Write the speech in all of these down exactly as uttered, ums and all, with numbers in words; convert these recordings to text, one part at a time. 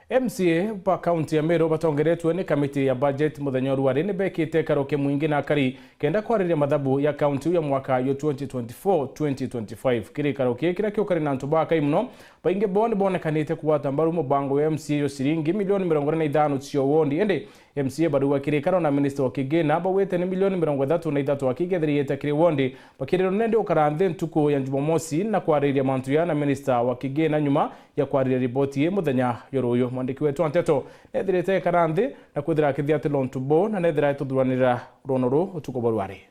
M C A ba kaunti ya Meru batongeretwe ni kamiti ya budget muthenya wa ruari ni bekite karo kia mwingi na akari kenda kwariria mathabu ya kaunti ya mwaka yo twenty twenty-four twenty twenty-five. Kirikaro kii kiria kiukari na antu bakai muno, baingi bo ni bonekanite kugwata mbaru mubango wa M C A yo ciringi milioni mirongo iri na ithano cio wondi. Indi M C A barauga kirikaro na minista wa kigina bawite ni milioni mirongo ithatu na ithatu akigethiriite kiri wondi, bakiriro nende ukara nthi ntuku ya Jumamosi na kwariria mantu ya na minista wa kigina nyuma ya kwariria riboti ii muthenya ya ruuyu. Mwandiki wetu wa nteto nethirite ekara nthi na kwithira akithia ati lontu bo na nethira etuthuranira rwono ruu utuku bwa rwari.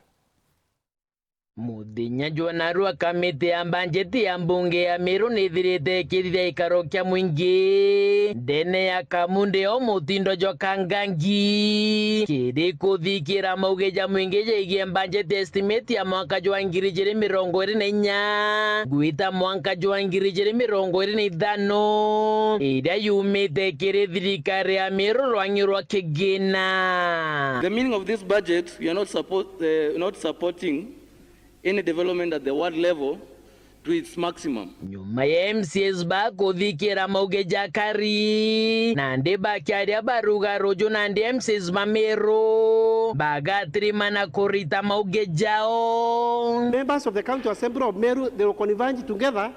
Muthenya jwa narua kamiti ya mbanjeti ya mbunge ya Meru nithirite ikithithia ikaro kia mwingi ndene ya Kamunde o mutindo jwa Kangangi kiri kuthikira mauge ja mwingi jegie mbanjeti estimate ya mwaka jwa ngiri ijiri mirongo iri na inya gwita mwanka jwa ngiri ijiri mirongo iri na ithano, iria yumite kiri thirikari ya Meru rwang'i rwa kigina. The meaning of this budget, we are not support, uh, not supporting any development at the ward level to its maximum. Nyuma ya M C As ba kuthikira mauge ja kari, nandi bakiaria baruga ruju nandi M C As ba Meru bagatirimana kurita mauge jao. Members of the County Assembly of Meru, they will converge together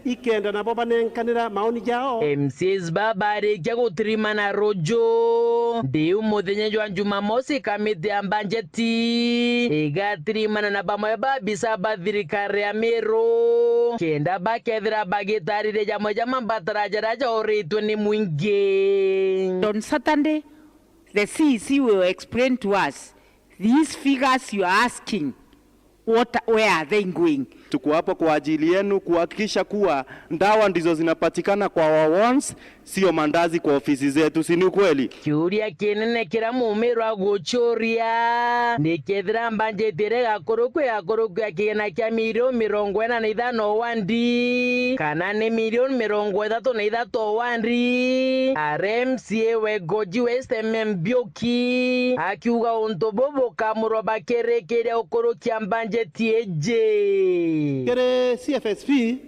ikenda nabo banenkanira maoni jao. M C As ba barikia gutirimana ruju, ndiu muthenya jwa Jumamosi kamiti ya mbanjeti igatirimana na bamwe ba abisa ba thirikari ya Meru kenda bakethira bagitariria jamwe ja mabatara jaria jauritwe ni mwingi. On Saturday, the C E C will explain to us these figures you are asking, what, where are they going? Tuko hapo kwa ajili yenu kuhakikisha kuwa ndawa ndizo zinapatikana kwa our wards, sio mandazi kwa ofisi zetu, si ni ukweli? Kiuria kinene kiria Mumiru agucuria ni kethira mbanjeti iria igakurukua igakurukua kigina kia milioni mirongo ina na ithano wandi, kana ni milioni mirongo ithatu na ithatu wandi. Aria M C A we Goji West M M Mbiuki akiuga untu bubu bukamurwa bakirikiria ukurukia mbanjeti iji. Kiri C F S P,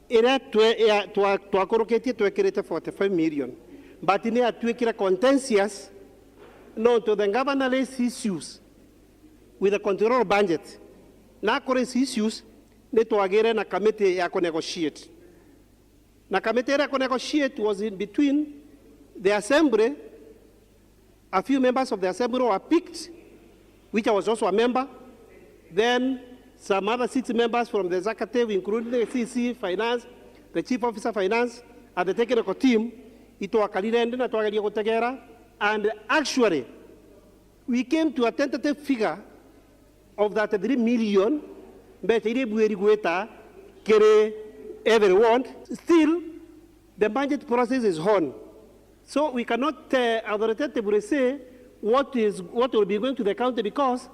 iria twe-, ya-, twa-, twakurukitie twekirite forty-five million, but ni yatuikire contentious nontu the governor raised issues with the control budget. Na kuri issues ni twagire na committee ya ku negotiate. Na committee iria ku negotiate was in between the assembly, a few members of the assembly were picked, which I was also a member. Then some other six members from the executive, including the C C finance, the chief officer finance, and the technical team, itwakarire ndi na twageria gutegera, and actually we came to a tentative figure of thirty-three million, mbeca iria ibuiri gwita kiri every ward. Still, the budget process is on. So we cannot, uh, authoritatively say what is, what will be going to the county because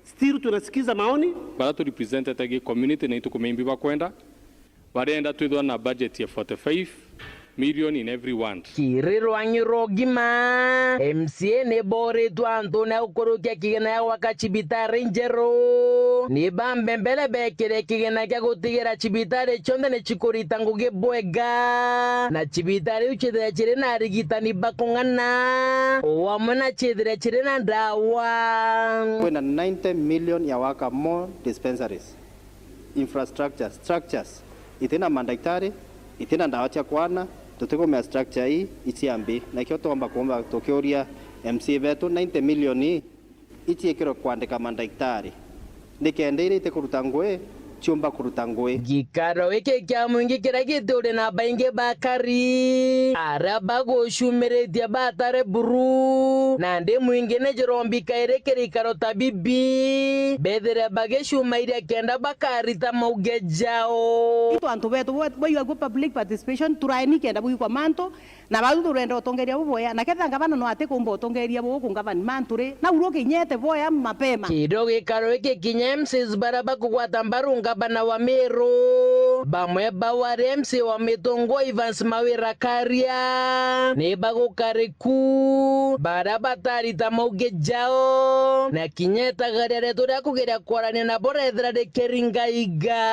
still tunasikiza maoni. Bara tu represented gi community na itukumimbi bakwenda. Barenda twithwa na budget ya forty-five million in every ward. Kiri rwang'i rwa ugima, M C A ni boritwe antune ya gukurukia kigina ya gwaka cibitari njeru. Ni bambembere bekire kigina kia gutigira cibitari cionthe ni cikurita ngugi bwega, na cibitari iu cithire ciri na arigitani bakung'ana, o amwe na cithire ciri na ndawa. Kwina ninety million ya gwaka more dispensaries. Infrastructure, structures, itina mandagitari, itina ndawa cia kwana, tutikumea structure ii iciambi. Nakio twomba kuumba tukiuria M C A betu, ninety million ii iciikirwe kwandika mandagitari, nikenda iria itikuruta ngui ciumba kuruta ngui. Gikaro giki kia mwingi kiria gituri na baingi bakari, aria bagucumiritie batare buru, nandi mwingi ni jirombi kairi kirikaro ta bibi, bethire bagicumairia kenda bakarita mauge jao. Itu antu betu bo-, boigagua public participation, turaeni kenda bugikwa mantu, na bau turenda utongeria buboya, na ketha ngavana no atikumba utongeria bubu kungavani mantu ri, na urwo kinyete boya mapema. Kindo gikaro giki kinya M C As bara bakugwata mbaru gavana wa Meru, bamwe bau ari M C A wa Mitungu Evans Mawira Karia, ni bagukariku baria batarita maugi jao, na kinya itagaria rietu ria kugeria kwarania nabo rethira rikiri ngaiga.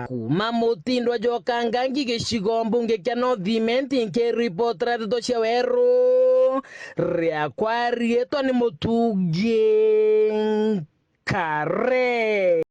Kuma mutindwa jwa Kangangi gicigo mbunge kia North Imenti, nkiripotera ndeto cia weru, riakwa riitwa ni Mutungi Nkare.